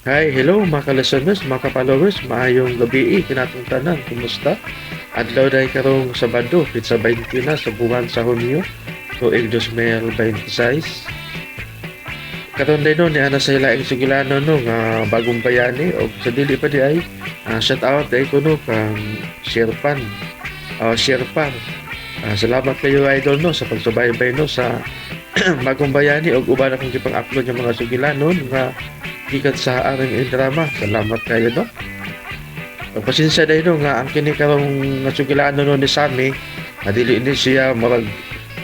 Hi, hello mga ka-listeners, mga ka-followers, maayong gabi kinatong tanan, kumusta? Adlaw day karong Sabado, pitsa 20 na sa buwan sa Hunyo, tuig 2026. Karon day no ni ana sa ilaing sugilano no nga bagong bayani og sa dili pa di ay shout out day kuno kang Sherpan. Sherpan. Salamat kayo idol no sa pagsubaybay no sa bagong bayani og uban akong gipang-upload ng mga sugilanon nga gikan sa aring drama. Salamat kayo no. Pagpasensya dahil no nga ang kini karong nga sugilano no ni Sammy, dili ni siya murag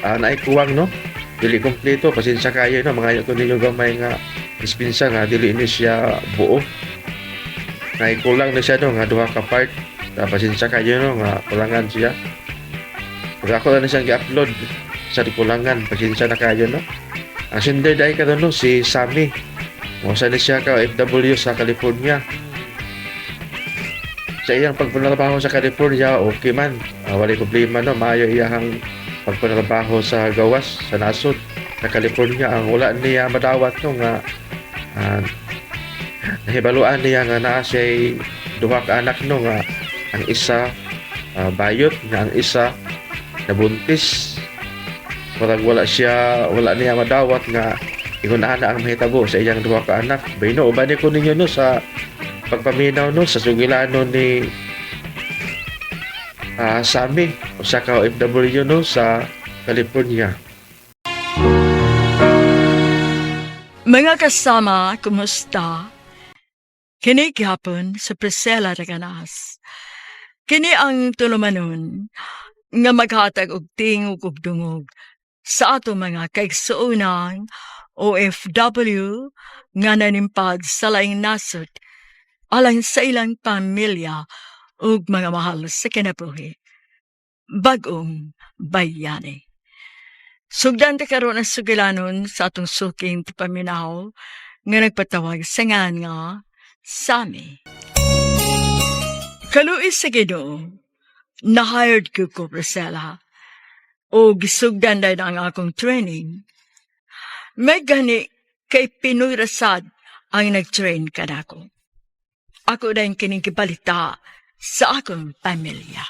naikuwang no. Dili kompleto, pasensya kayo no, mangayo ko ninyo gamay nga dispensa nga dili ni siya buo. Naikulang na siya no nga duha ka part. Pasensya kayo no nga kulangan siya. Pero ako na siyang gi-upload sa kulangan, pasensya na kayo no. Ang sender dahil karon no si Sammy. Mo sa ni siya ka OFW sa California. Sa iyang pagpanarbaho sa California, okay man. Walay problema no, maayo iyang pagpanarbaho sa gawas sa nasod sa California. Ang wala niya madawat no nga nahibaluan niya nga naa siya'y duha ka anak no nga ang isa bayot nga ang isa nabuntis. Murag wala niya madawat nga ingon ana ang mahitabo sa iyang duha ka anak. Bayno, uban ko ninyo no sa pagpaminaw no sa sugilano ni Sammy usa ka OFW no sa California. Mga kasama, kumusta? Kini gihapon sa Priscilla Raganas. Kini ang tulumanon nga maghatag og tingog ug dungog sa ato mga kaigsuonang OFW nga nanimpag sa laing nasod alang sa ilang pamilya ug mga mahal sa kinabuhi. Bag-ong bayani. Sugdan ta karon ang sugilanon sa atong suking tipaminaw nga nagpatawag sa ngan nga Sammy. Kaluoy sa Ginoo, na-hired ko Priscilla, o gisugdan na ang akong training. May gani kay Pinoy rasad ang nag-train kanako. Ako na kining gibalita sa akong pamilya.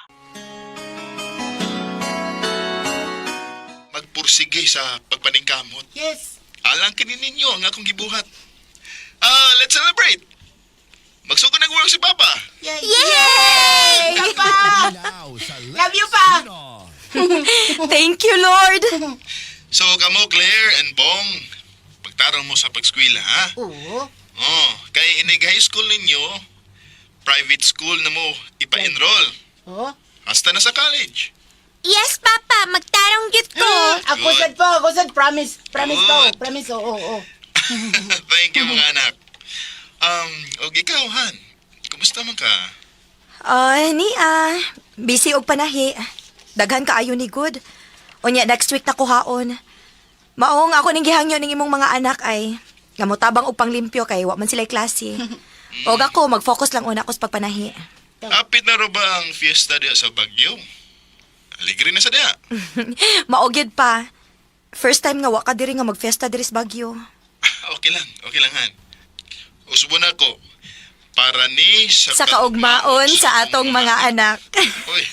Magpursige sa pagpaningkamot. Yes. Alang kini ninyo ang akong gibuhat. Let's celebrate. Magsugod ng work si Papa. Yay! Yay! Pa! Love you, Pa! Thank you, Lord. So kamo Claire and Bong, pagtarong mo sa pagskwela, ha? Oo. Oh, kay inig high school ninyo, private school na mo ipa-enroll. Oh. Hasta na sa college. Yes, Papa. Magtarong gyud ko. Ako sad po, ako sad. Promise. Promise po. Good. Promise, oo, oo. Thank you mga anak. Og ikaw Han, kumusta man ka? Ni busy og panahi. Daghan kaayo ni good. Unya next week na kuhaon. Maong ako ning gihangyo ning imong mga anak ay ngamutabang og panglimpyo kay wa man sila klase. Og ako mag-focus lang una ko sa pagpanahi. Apit na ro ba ang fiesta diya sa Baguio? Aligre na sa diya. Mao gyud pa. First time nga wa ka diri nga magfiesta diri sa Baguio. Okay lang Han. Usbo na ko. Para ni sa, Sa kaugmaon sa atong mga anak. Uy.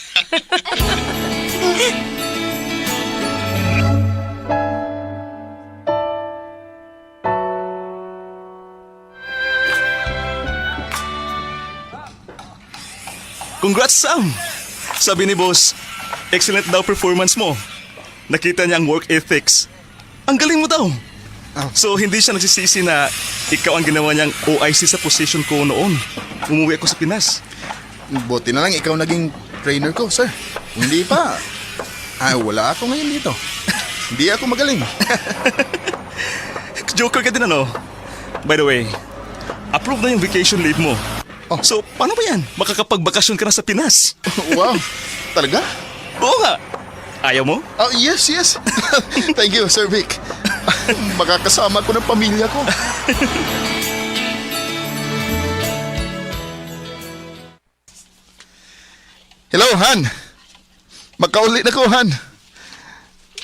Congrats, Sam! Sabi ni boss, excellent daw performance mo. Nakita niya ang work ethics. Ang galing mo daw. So, hindi siya nagsisisi na ikaw ang ginawa niyang OIC sa position ko noon. Umuwi ako sa Pinas. Buti na lang ikaw naging trainer ko, sir. Hindi pa. Ay, wala ako ngayon dito. Hindi ako magaling. Joker ka din ano? By the way, approve na yung vacation leave mo. Oh. So, paano ba yan? Makakapagbakasyon ka na sa Pinas. Wow. Talaga? Oo nga. Ayaw mo? Oh, yes, yes. Thank you, Sir Vic. Makakasama ko ng pamilya ko. Hello, Han. Makauli na ko, Han.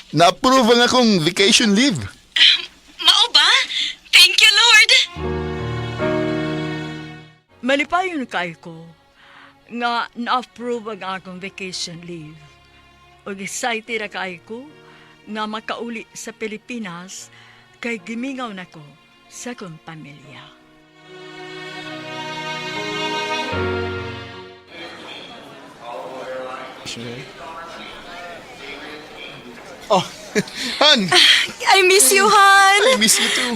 Na-approve ang akong vacation leave. Mao ba? Thank you, Lord. Malipayon kay ko nga na-approve ang akong vacation leave. Ug excited na kay ko nga makauli sa Pilipinas kay gimingaw nako sa akong pamilya. Oh, Han! I miss you, Han! I miss you too.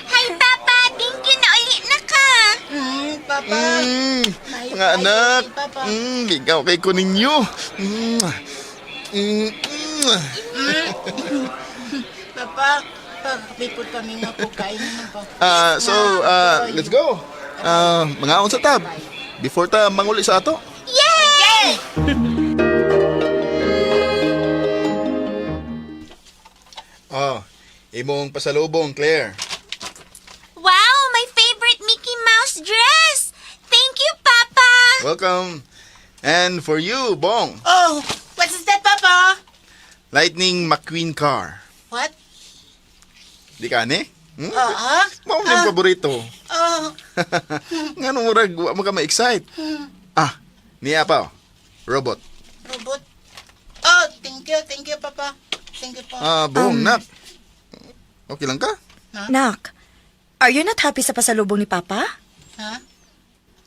Hi, Papa! Thank you na uli na ka! Papa. Mga anak, Papa. Ikaw kay ko ninyo. Papa, pagkapipot kami nga po kain naman pa. Ah, so, let's go. Mga sa tab. Before ta manguli sa ato. Yay! Oh, imong pasalubong, Claire. Wow! My favorite Mickey Mouse dress! Thank you, Papa! Welcome. And for you, Bong, Oh, what is that, Papa? Lightning McQueen car. What? Di ka, ne? Hmm? Ah, ah? Mao na yung paborito. Oh, Nga nung murag, wa mo ka ma-excite. Ah, niya pa, oh. Robot. robot. Oh, thank you, Papa. Thank you, Papa. Ah, Bong, nak. Okay lang ka? Nak, are you not happy sa pasalubong ni Papa? Ha?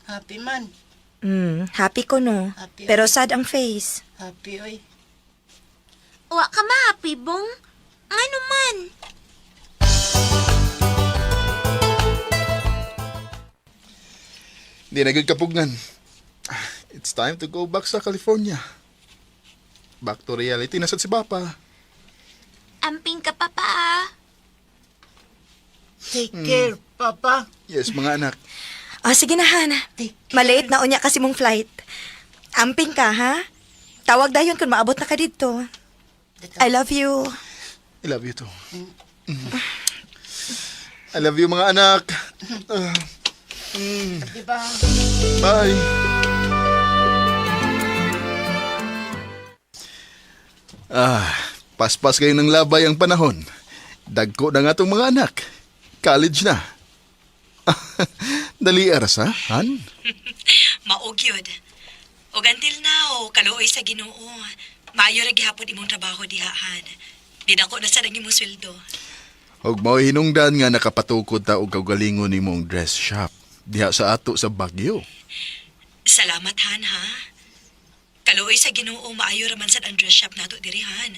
Happy man. Happy ko no. Happy. Pero sad ang face. Happy, oy. Wa ka ma-happy, Bong? Ano man? Hindi na good kapugnan. It's time to go back sa California. Back to reality na sad si Papa. Amping ka, Papa, ah. Take care, Papa. Yes, mga anak. Ah, sige na, Han. Take care. Malate na unya kasi mong flight. Amping ka, ha? Tawag dayon kung maabot na ka dito. I love you. I love you too. I love you, mga anak. Ah, Diba? Bye. Ah, paspas kayo ng labay ang panahon. Dagko na nga tong mga anak. College na. Dali aras ha, Han? Maog yun. Og until now, kaluoy sa Ginoo. Maayo ra gihapon imong trabaho diha, Han. Di dako na sa imong sweldo. Ug mao'y hinungdan nga nakapatukod ta og kaugalingon nimong dress shop diha sa ato sa Baguio. Salamat, Han, ha? Kaluoy sa Ginoo, maayo ra man sad ang dress shop nato diri, Han.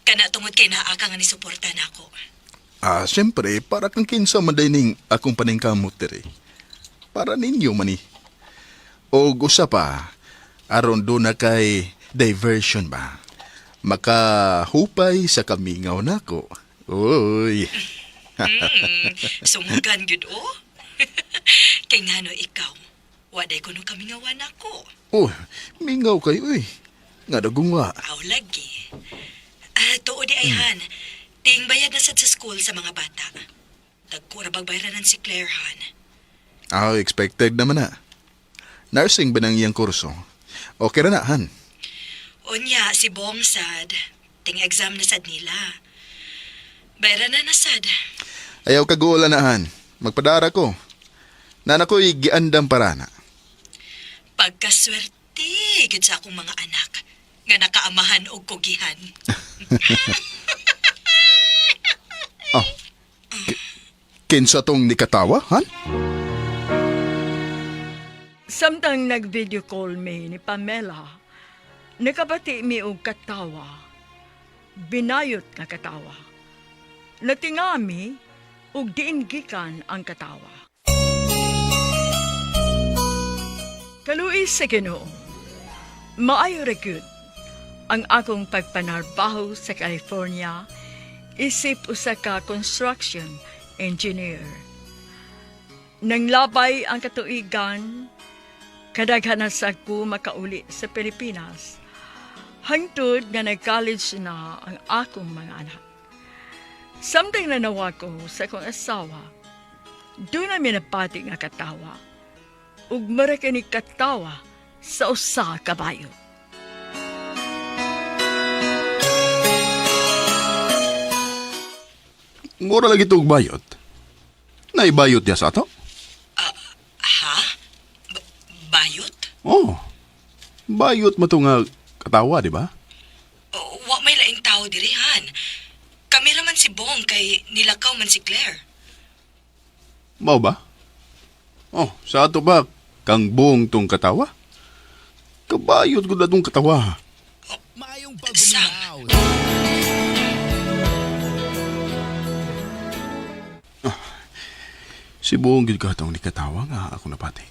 Kana tungod kay naa ka nga nisuporta nako. Ah, siyempre, para kang kinsa man day ning akong paningkamot diri. Para ninyo man ni. Og usa pa, aron do na kay diversion ba? Makahupay sa kamingaw nako. Uy, Sumugan gyud oh. Kay ngano ikaw, waday kuno kami nga nako. oh, mingaw kayo uy. Nga dagungwa. Aw lagi. Ah, tuod di ay Han. Ting bayad na sad sa school sa mga bata. Dagko ra bagbayranan si Claire Han. Ah, expected naman na. Nursing ba nang iyang kurso? Okay ra na, Han. Unya si Bong sad. Ting exam na sad nila. Bayra na na sad. Ayaw kaguola na, Han. Magpadara ko. Nana ko'y giandam para na. Pagkaswerte gid sa akong mga anak nga nakaamahan og kugihan. Oh. Kinsa tong nikatawa, Han? Samtang nag-video call mi ni Pamela, nakabati mi og katawa. Binayot nga katawa. Natinga mi og diin gikan ang katawa. Kaluoy sa Ginoo. Maayo ra gyud ang akong pagpanarbaho sa California isip usa ka construction engineer. Nanglabay ang katuigan, kadaghan na sa ko makauli sa Pilipinas. Hangtod nga nag-college na ang akong mga anak. Samtang nanawa ko sa akong asawa, doon na minapati nga katawa. Ug mara kini katawa sa usa ka bayo. Ngura lagi ito og bayot. Naibayot niya sa ato? Ha? Bayot? Oh, bayot mo to nga katawa, di ba? O, wa may laing tao diri, Han. Kami raman si Bong kay nilakaw man si Claire. Mao ba? Oh, sa ato ba, kang buong tong katawa? Kabayot ko na tong katawa. Sam, Si buong gid ka tong ni katawa nga ako napati.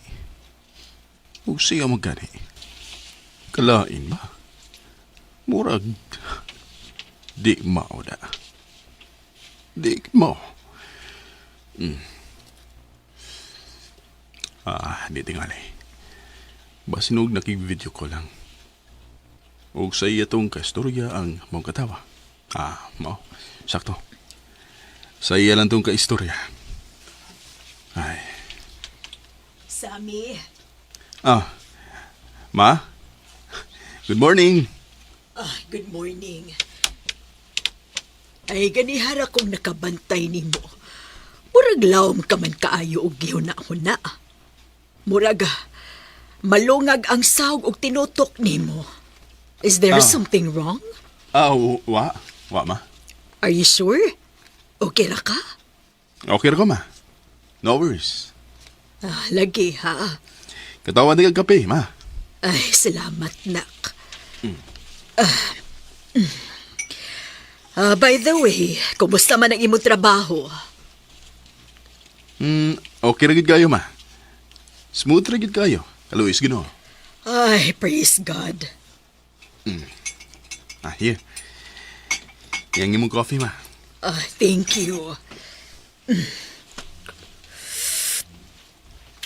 Ug siya magani. Kalain ba? Murag di mao da. Di mao. Ah, di tingali. Basinog nakig-video ko lang. Ug sa iya tong kaistorya ang mong katawa. Ah, mao. Sakto. Sa iya lang tong kaistorya. Ay. Sammy, Ah. Ma? Good morning. ah, good morning. Ay, ganihara kong nakabantay nimo. Murag lawom ka man kaayo og gihuna-huna. Murag malungag ang sawg og tinutok nimo. Is there Ah. something wrong? Ah, wa. Wa, ma. Are you sure? Okay ra ka? Okay ra ko, ma. No worries. Ah, lagi ha. Katawa na kag kape, ma. Ay, salamat, nak. Ah, Ah, by the way, kumusta man ang imong trabaho? Okay ra gid kayo, ma. Smooth ra gid kayo. Kaluis Ginoo. Ay, praise God. Ah, here. Yang imong coffee, ma. Ah, thank you.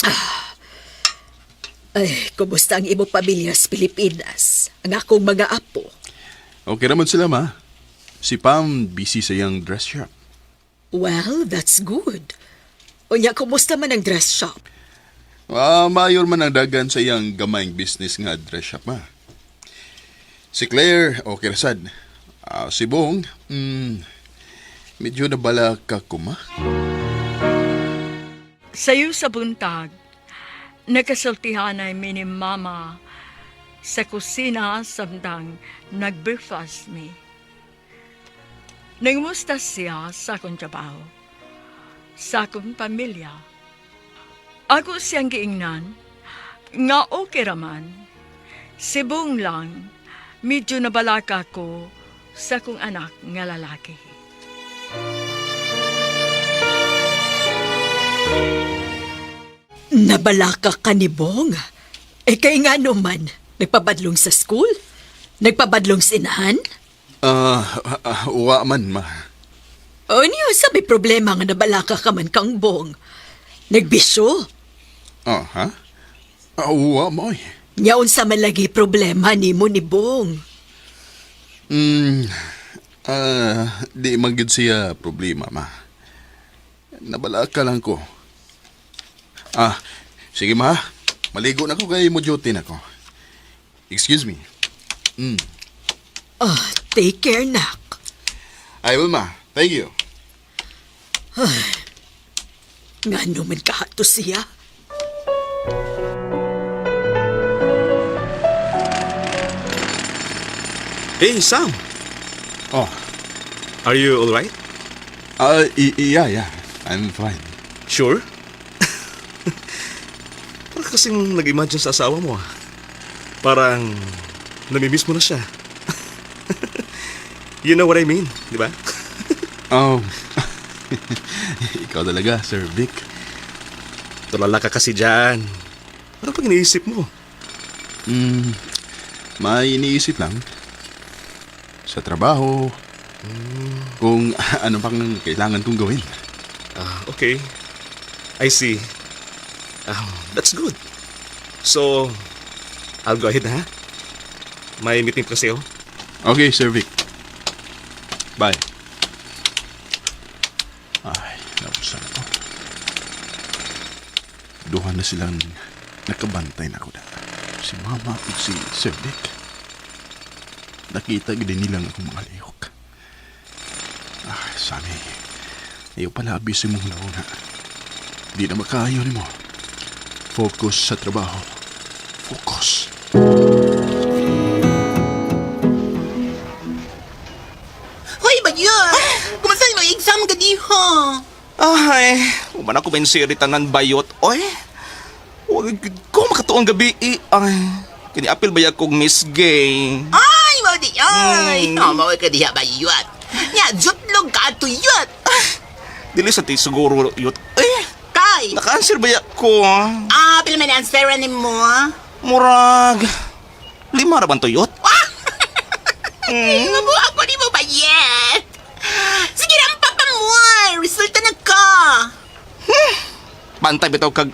Ah. Ay, kumusta ang imong pamilya sa Pilipinas? Ang akong mga apo. Okay ra man sila, ma. Si Pam busy sa iyang dress shop. Well, that's good. Unya, kumusta man ang dress shop? Ah, mayor man ang dagan sa iyang gamayng business nga dress shop, ma. Si Claire, okay ra sad. Ah, si Bong, medyo nabala ka kuma. Sayo sa buntag, nakasultihanay mi ni Mama sa kusina samtang nag-breakfast mi. Nangumusta siya sa akong trabaho, sa akong pamilya. Ako siyang giingnan, nga okay raman. Sibong lang, medyo nabalaka ko sa akong anak nga lalaki. Nabalaka ka ni Bong. Eh kay nga naman, nagpabadlong sa school? Nagpabadlong sa inahan? Ah, wa man, ma. O niyo, sabi problema nga nabalaka ka man kang Bong. Nagbisyo? Ah, ha? Ah, wa mo eh. Nya unsa man lagi problema nimo ni Bong. Di man gyud siya problema, ma. Nabalaka lang ko. Ah, sige ma. Maligo na ko kay mo duty na ko. Excuse me. Ah, take care, nak. I will, ma. Thank you. Nga naman kahato siya. Hey, Sam! Oh, Are you alright? yeah. I'm fine. Sure? Parang kasing nag-imagine sa asawa mo ah. Parang namimiss mo na siya. You know what I mean, di ba? Oh, ikaw talaga, Sir Vic. Tulala ka kasi dyan. Ano pang iniisip mo? May iniisip lang. Sa trabaho, kung ano pang kailangan kong gawin. Ah, okay. I see. That's good. So, I'll go ahead na ha? May meeting pa kasi ako. Okay, Sir Vic. Bye. Ay, nausan ako. Duha na silang nakabantay na ko na. Si Mama ug si Sir Vic. Nakita gid nilang akong mga lihok. Ah, Sammy. Ayaw pala abis mong launa. Di na makayo ni mo. Focus sa trabaho. Focus. Hoy, bagyo! Kumusta mo exam ka di ha? Ay, uman ako bensiri tanan bayot. Oy, wag gid ko makatuong gabi. Eh. Ay, kini-apil ba kog Miss Gay? Ay, mao di ay! Mm. Oh, mao ka diha bayot. Nya, jutlog ka tuyot. Dili sa ti siguro yot. Eh, Kay! naka-answer ba ko? Ah, pila man answer ni mo? Murag, lima ra ban tuyot? Mm. Mabuha ko ni mo bayet. Sige na, ang papa mo. Resulta na ka. Bantay bitaw kag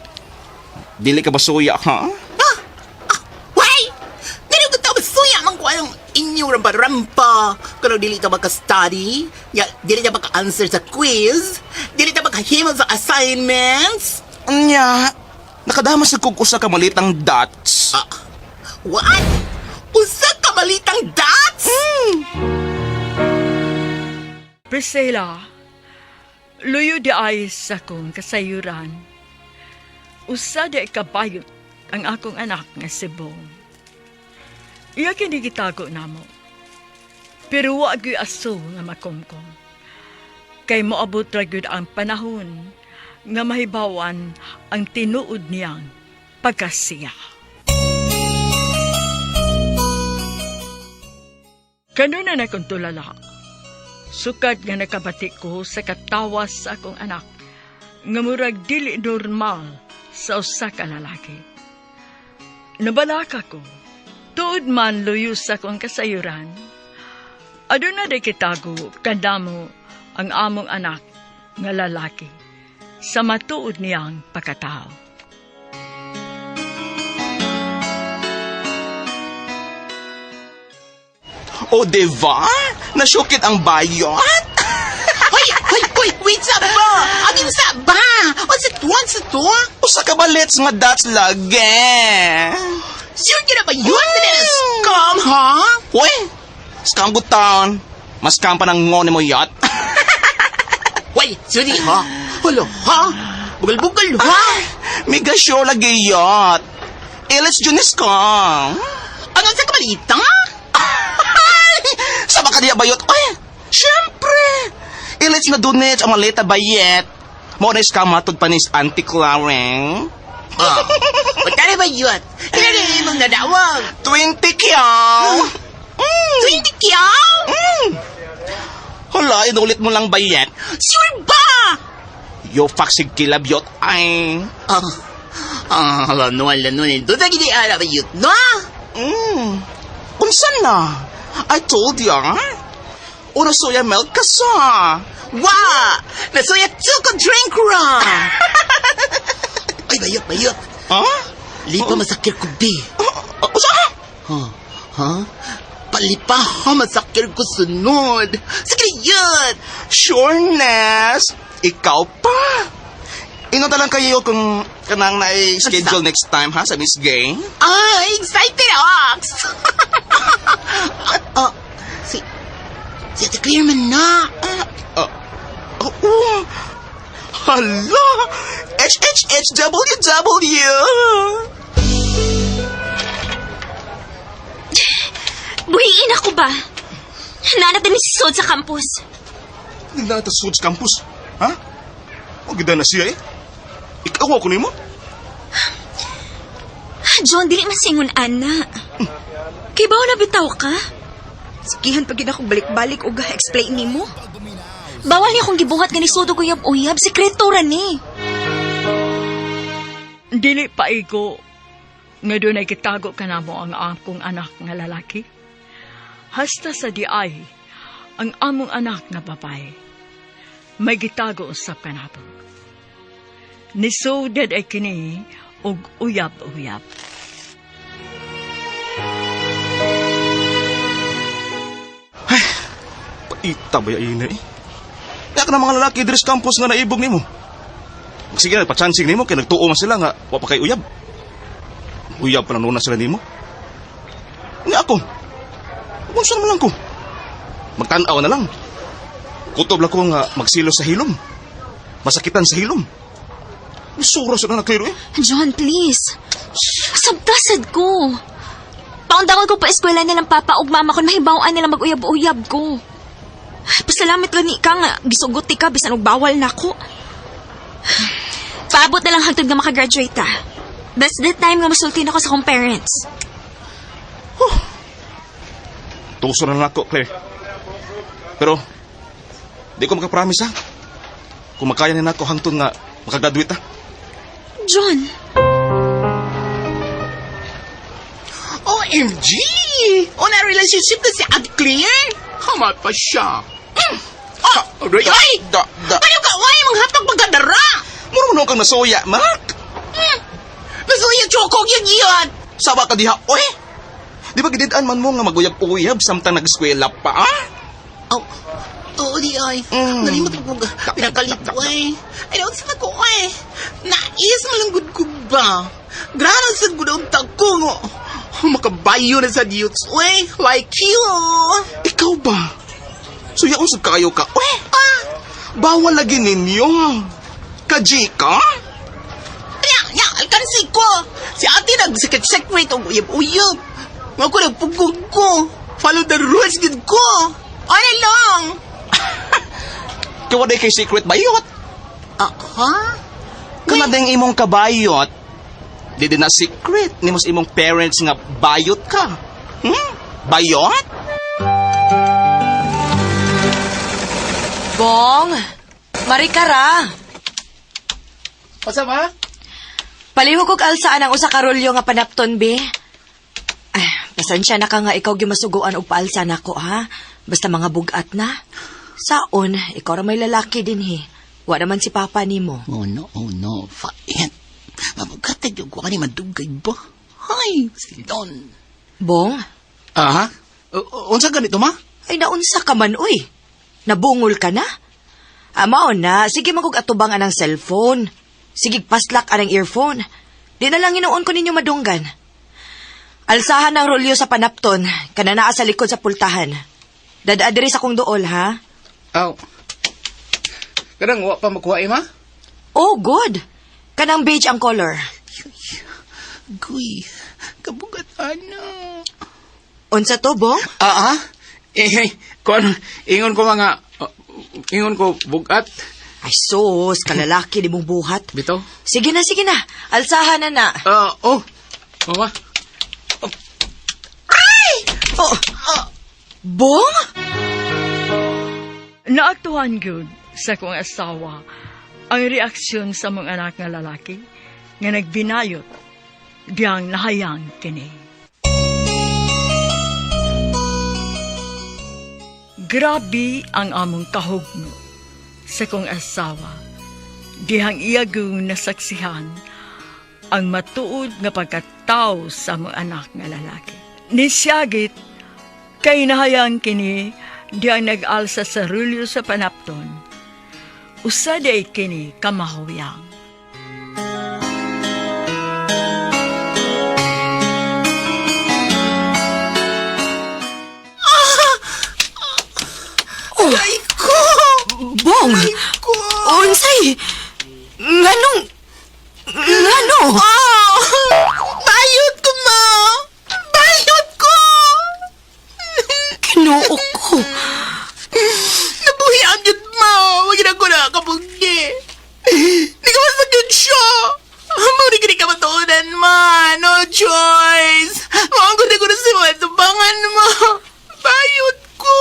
dili ka basuya ha? Ah! Ah! Why? Ganun ko tawag suya man ko anong inyo rampa-rampa. Kano dili ta maka-study, ya, dili ta maka-answer sa quiz, dili ta makahimo sa assignments. Anya, nakadama sa kog usa ka malitang dots. Ah, what? Usa ka malitang dots? Priscilla, luyo di ay sa kong kasayuran. Usa di ay kabayot ang akong anak nga si Bong. Iya kini gitago namo. Pero wa gyud aso nga makumkum. Kay moabot ra gyud ang panahon nga mahibawan ang tinuod niyang pagkasiya. Kanuna na kong tulala. Sukad nga nakabati ko sa katawas sa akong anak, nga murag dili normal sa usa ka lalaki. Nabalaka ko, tuod man luyo sa akong kasayuran. Aduna di kitago kadamo ang among anak nga lalaki sa matuod niyang pagkatao. O diba? Nasyukit ang bayot? Hoy, hoy, hoy, wait sa ba? Agin sa ba? What's it, what's it to? Usa ka balets nga dots lagi. Sure ka na ba yun? Scam, ha? Uy, scam good town. Mas scam pa ng ngone mo yacht. Hoy, sorry, ha? Halo, ha? Bugal-bugal, ha? Mega sure lagi yacht. Ilis Junis ka. Ano sa kamalita? Sa baka diya bayot? Ay, syempre. Ilis na dunit ang maleta bayet. Mo na scam matod pa ni Auntie Clareng. Ah, Magkano ba yun? Kailan na imong nadawag? 20 kyaw. 20 kyaw? Hala, inulit mo lang bayet. Sure ba? Yo, faksig kilab yot. Ay. Ah, ah, lano, lano, nito. Sa gini ala ba yun, no? Mm. Unsa na? I told you, ha? Una soya milk ka sa. Wa! Nasuya choco drink ra! Ay, bayot, bayot. Ha? Lipa masakir ko, bi. Usa? Ha? Ha? Palipa ha, masakir ko sunod. Sige yun! Sureness! Ikaw pa! Inota lang kayo kung kanang na-schedule next time, ha, sa Miss Gay? Ay, excited, Ox! Ah, si... Si Ate Claire man na. Ah, oh, oh. Hala! HHHWW! Buhiin ako ba? Nanat ni si Sod sa campus. Hindi na ito sa campus, ha? Huwag na siya, eh. Ikaw ako nimo? John, dili masingon, ana. Kay bawo na bitaw ka? Sigihan pag akong balik-balik og explain nimo. Bawal niya akong gibuhat nga ni Sod og uyab-uyab. Sekreto ra ni. Dili paigo nga doon ay gitago ka namo ang akong anak nga lalaki. Hasta sa di ay ang among anak nga babae. May gitago usap ka namo. Nisudad ay kini og uyab-uyab. Paita ba yung ina eh? Kaya ka ng mga lalaki diri sa campus nga naibog nimo. Sige na, pachansing nimo kay nagtuo man sila nga wa pa kay uyab. Uyab pa lang noon na sila nimo. Nga ako. Kung saan man lang ko. Magtan-aw na lang. Kutob lang ko nga magsilo sa hilom. Masakitan sa hilom. Sura sa na Claire eh. John, please. Sabtasad ko. Paundawag ko pa eskwela nilang papa ug mama kon mahibaw-an nila mag-uyab-uyab ko. Pasalamat gani ka nga gisugot ti ka bisan og bawal nako. Paabot na lang hangtod nga makagraduate ta. That's the time nga masulti nako sa akong parents. Tuso na nako, Claire. Pero, di ko makapromise ha. Kung makaya na nako hangtod nga makagraduate ha. John, OMG! Una relationship na si Ate Claire? Hamat pa siya. Mm. Ah, aray, ay! Da, da. Ayaw ka, ay! Manghatag pagkadara! Muro mo kang nasuya, Mark. Nasuya, chokog yun yun! Sawa ka diha, oy! Di ba gidid-an man mo nga maguyab-uyab samtang nag-eskwela pa, ah? Oh, oo di ay. Nalimot ko pinakalito ay. Ay, naon sa ko ay. Nais malanggod ko ba? Grano sa gudong ko ngo. Makabayo na sa Diyos, uy. Like you. Ikaw ba? Suyaon sa kayo ka, oy! Ah! Bawal lagi ninyo. Kaji ka? Ya, ya, alkansi ko. Si ate nag-secret og uyab-uyab. Nga ko nagpugong ko. Follow the rules gid ko. Ano lang? Kawa kay secret bayot. Aha? Kanadeng imong kabayot. Di din na secret nimo sa imong parents nga bayot ka. Bayot? Bong, marikara. Pasa ba? Palihog og alsaan ang usa ka rolyo nga panapton be. Ay, pasensya na ka nga ikaw gimasuguan og paalsa nako ha. Basta mga bugat na. Saon, ikaw ra may lalaki dinhi. Wa naman si papa nimo. Oh no, oh no, fait. Mabugatag yung kuha ni madugay ba? Hay, silon. Bong, Aha? Unsa ganito ma? ay naunsa ka man uy. Nabungol ka na? Amao na, sige magug atubang anang cellphone. Sige paslak anang earphone. Di na lang inuon ko ninyo madunggan. Alsahan ang rolyo sa panapton, kana naa sa likod sa pultahan. Dadaa diri sa kong duol, ha? Aw. Kadang wa pa makuha eh, ma? Oh, good. Kanang beige ang color. Guy, kabugat ana. Unsa to, Bong? Ah, ah? Eh, kuan, ingon ko mga, ingon ko bugat. Ay, sus, kalalaki di mong buhat. Bitaw? Sige na, sige na. Alsahan na na. Ah, oh. Mama. Oh. Bong? Naaktuhan gyud sa kong asawa ang reaksyon sa mga anak nga lalaki nga nagbinayot diyang nahayang kini. Grabe ang among kahugno sa kong asawa dihang iyagong nasaksihan ang matuod nga pagkatao sa among anak nga lalaki. Nisiyagit kay nahayang kini diyang nag-alsa sa rulyo sa panapton. Usa day kini kamahuyang. Oh. Ay ko! Bong! Ay ko! Unsay? Nganong? Ngano? Oh! Bayot ko, ma! Bayot ko! Kinuo ko. Nabuhi ang yun, ma! Wag na ko nakakabugi. Hindi ka masakit siya! Muna ka ka matuunan, ma! No choice! Maangkot ko na si Matubangan, ma! Bayot ko!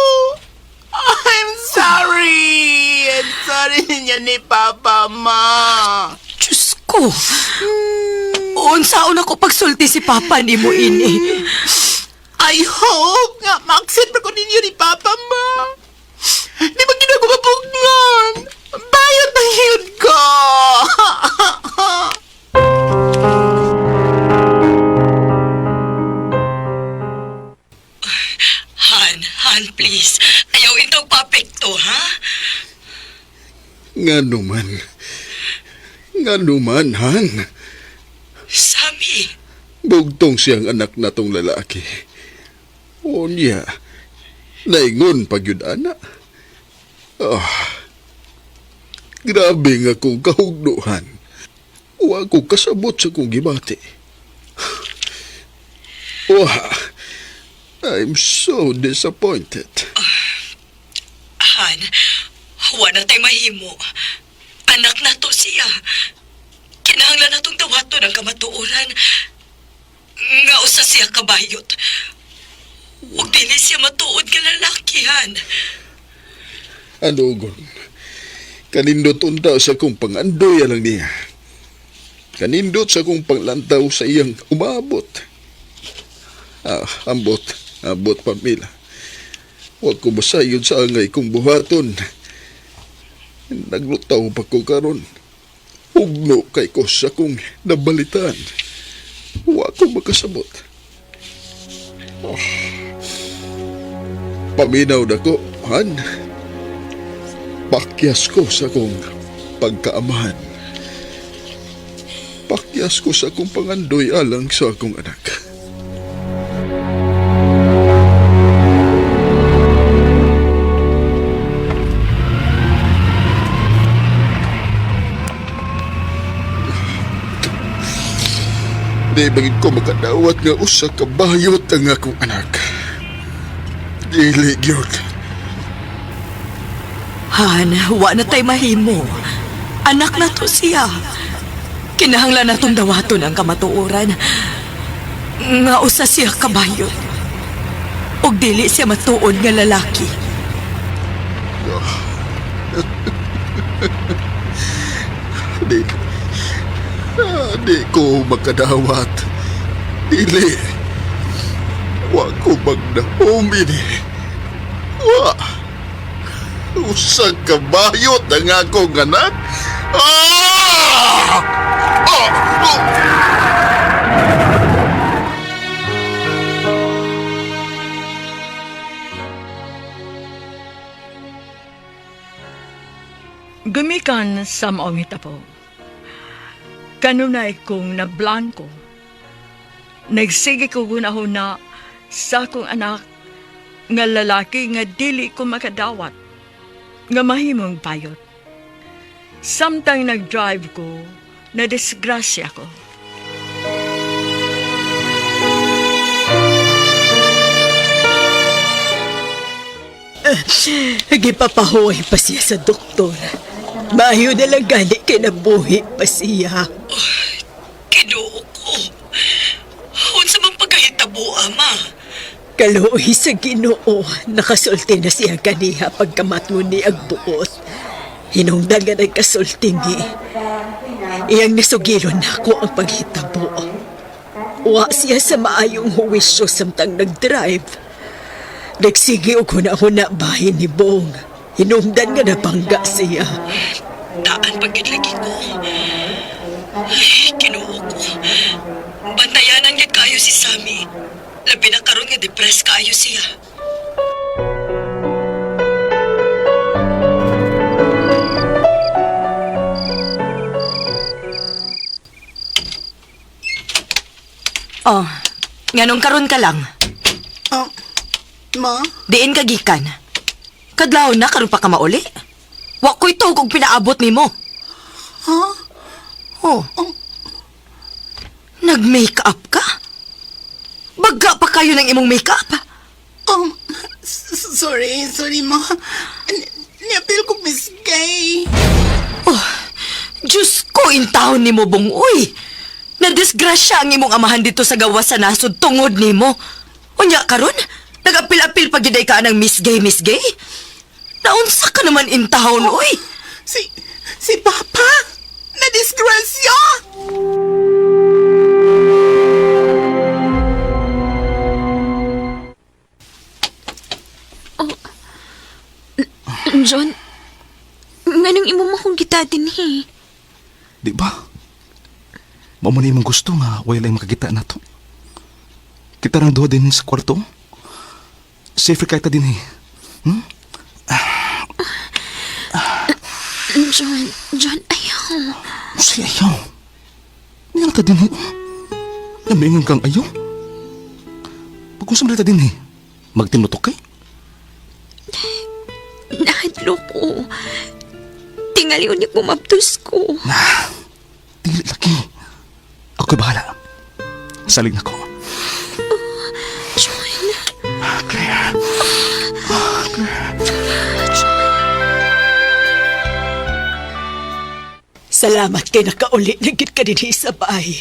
I'm sorry! I'm sorry niya ni Papa, ma! Diyos ko. Unsaon ako pagsulti si Papa ni mo ini. I hope nga ma-accept ko ninyo ni Papa, ma. Di ba ginagawa Bayot na yun ko! Han, Han, please. Ayaw intog papekto, ha? Nga naman. Nga naman, Han. Sammy. Bugtong siyang anak na tong lalaki. O niya, naingon pag yun, ana. Ah, grabe nga kong kahugnuhan. Wa ko kasabot sa kong gibati. Wa. I'm so disappointed. Han, wa na tay mahimo. Anak na to siya. Kinahanglan natong dawaton ang kamatuoran. Nga usa siya kabayot. Ug dili siya matuod nga lalaki, Han. Ano gon? Kanindot unta sa kong pangandoy lang niya. Kanindot sa kong panglantaw sa iyang umabot. Ah, ambot, ambot pamila. Wa ko basayod sa angay kong buhaton. Naglutaw pa ko karon. Hugno kay ko sa kong nabalitan. Wa ko makasabot. Oh. Paminaw na ko, han. Pakyas ko sa kong pagkaamahan. Pakyas ko sa akong pangandoy alang sa akong anak. Di bagid ko makadawat nga usa ka bayot ang akong anak. Dili gyud. Han, wa na tay mahimo. Anak na to siya. Kinahanglan natong dawaton ang kamatuoran. Nga usa siya kabayot. Ug dili siya matuod nga lalaki. Di, di ko makadawat. Dili. Wa ko magdahom ini. Wa. Usa ka bayot ang akong anak. Ah! Ah! Oh! Gumikan sa maong hitabo. Kanunay kong nablangko. Nagsige ko gunahuna sa akong anak nga lalaki nga dili ko makadawat nga mahimong bayot. Samtang nag-drive ko, na disgrasya ko. Gipapahuway pa siya sa doktor. Mayo na lang gani kinabuhi pa siya. Kinoo ko. Unsa man pagkahitabo, ama? Kaluoy sa Ginoo, nakasulti na siya ganiha pagkamatmo ni agbuot. Hinungdan nga nagkasulti ni. Iyang nasugilon nako ang paghitabo. Wa siya sa maayong huwisyo samtang nag-drive. Nagsige og huna-huna bahin ni Bong. Hinungdan nga nabangga siya. Taan pagkit lagi ko. Ay, Ginoo ko. Bantayanan nga kayo si Sammy. Labi na karon nga depressed kaayo siya. Oh, nganong karon ka lang? Oh, ma? Diin ka gikan. Kadlaw na karon pa ka mauli. Wa ko'y tuog og pinaabot nimo. Ha? Oh. Nag-make-up ka? Bagga pa kayo ng imong make-up? Sorry, sorry, ma. Niapil ko Miss Gay. Oh, Diyos ko, intahon nimo bong uy. Nadisgrasya ang imong amahan dito sa gawas sa nasod tungod nimo. Unya karon, nag-apil-apil pa gyud ay ka ng Miss Gay, Miss Gay. Naunsa ka naman intahon, uy. Si Papa! Nadisgrasya! John, nganong imo mo kong kita dinhi? Di ba? Mao man imong gusto nga walay makakita nato. Kita rang duha din sa kwarto. Safer kay ta din eh. John, John, ayaw. Unsay ayaw? Niya ta din eh. Namingon kang ayaw. Pag unsa man ta din eh. Magtinutok kay? Nahadlo ko. Tingali unik bumabtos ko. Dili Dali, laki. Ako'y bahala. Salig na ko. John. Claire. Salamat kay nakauli na gid ka dinhi sa bahay.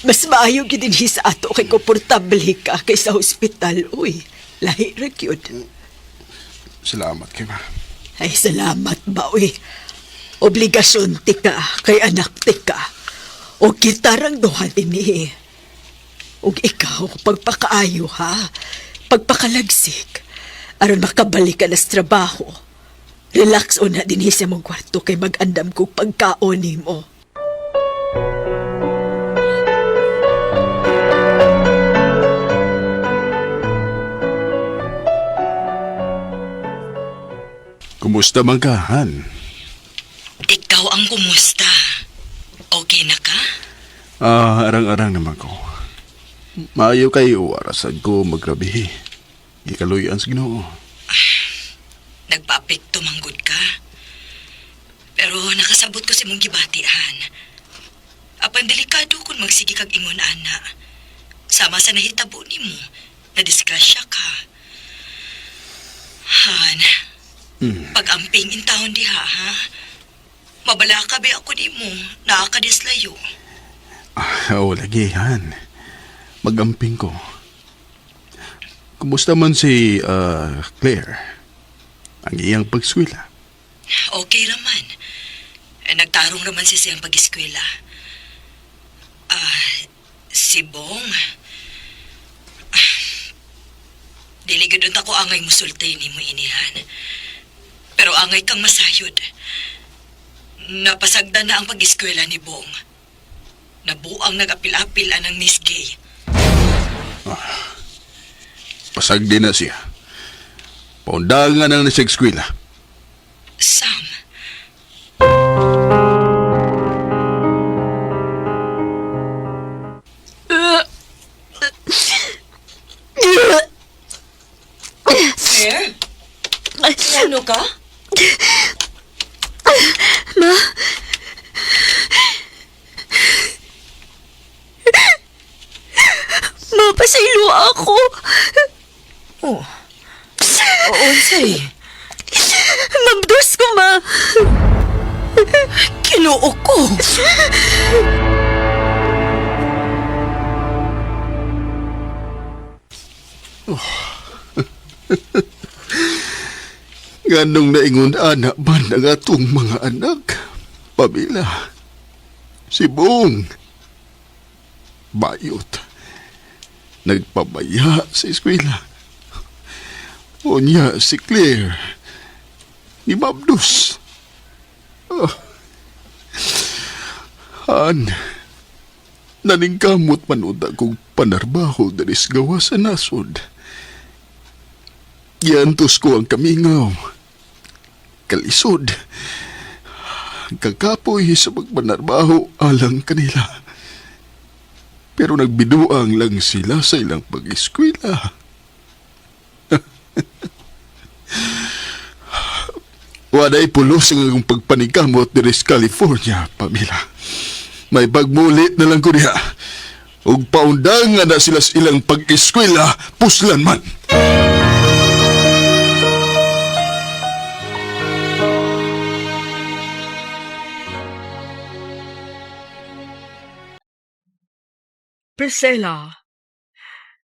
Mas maayo gid dinhi sa ato kay komportable ka kaysa hospital. Uy, lahi ra gyud. Salamat kay ma. Ay, salamat ba, uy. Obligasyon tika kay anak tika. O kitarang duha dinhi. Ug ikaw, pagpakaayo ha, pagpakalagsik, aron makabalik ka na sa trabaho. Relax una dinhi sa mong kwarto kay mag-andam kog pagkaon nimo. Kumusta man ka, Han? Ikaw ang kumusta? Okay na ka? Ah, arang-arang naman ko. Maayo kayo, arasad ko magrabihi. Gikaluyan sa Ginoo. Nagpaapekto manggod ka. Pero nakasabot ko sa imong gibatian. Apan delikado kung magsige kag ingon ana. Sama sa nahitabo nimo, nadisgrasya ka. Han, pag-amping in taon diha, ha? Mabala ka ba ako nimo, nakakadislayo. Ah, oo, lagi, Han. Magamping ko. Kumusta man si Claire? Ang iyang pagswila. Okay raman. Eh, nagtarong raman siya siyang pag-eskwela. Ah, si Bong. Ah, dili gud unta ko angay musulti nimo inihan. Pero angay kang masayod. Napasagdan na ang pag-eskwela ni Bong. Nabuang nag-apil-apil anang Miss Gay. Pasag din na siya. Paundangan ang nasa eskwela. Sam, Claire? Ano ka? Mapasaylo ako. Oh. Unsay? Mabdos ko, ma. Kinoo ko. Nganong naingon ana man ang atong mga anak? Pamela. Si Bong. Bayot. Nagpabaya sa eskwela. Unya si Claire. Ni Mabdus. Oh. Han. Naningkamot man unta kong panarbaho diri sa gawa sa nasod. Giantos ko ang kamingaw. Kalisod. Ang kakapoy sa pagpanarbaho alang kanila. Pero nagbiduang lang sila sa ilang pag-eskwela. Waday pulos ang akong pagpanikamot diri sa California, Pamela. May pagmulit na lang ko diha. Ug paundangan na sila sa ilang pag-eskwela, puslan man. Priscilla,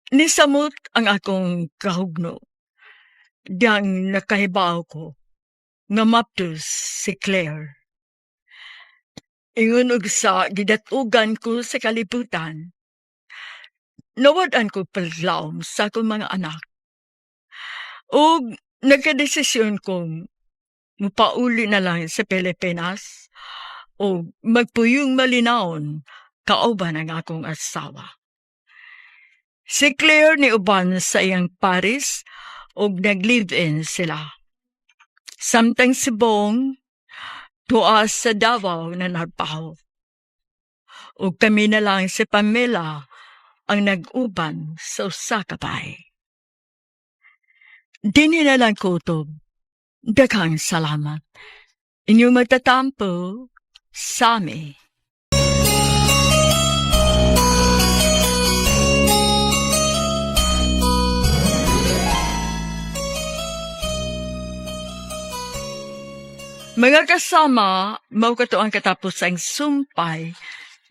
nisamot ang akong kahugno. Diyang nakahibaw ko nga maptos si Claire. Ingon og sa gidatugan ko sa kalibutan. Nawad-an ko paglaom sa akong mga anak. Og nagkadesisyon kong mupauli na lang sa Pilipinas o magpuyong malinawon kauban ang akong asawa. Si Claire ni uban sa iyang Paris ug nag-live-in sila. Samtang si Bong tuwa sa Davao na narbaho. Ug kami na lang si Pamela ang nag-uban sa usa ka bahay. Dinhi na lang kutob. Daghang salamat. Inyong magtatampo, Sami. Mga kasama, mao kato ang katapusang sumpay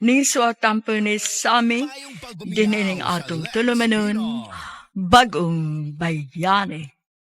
ni suatampo ni Sami dinining atong tulumanon, Bagong Bayani.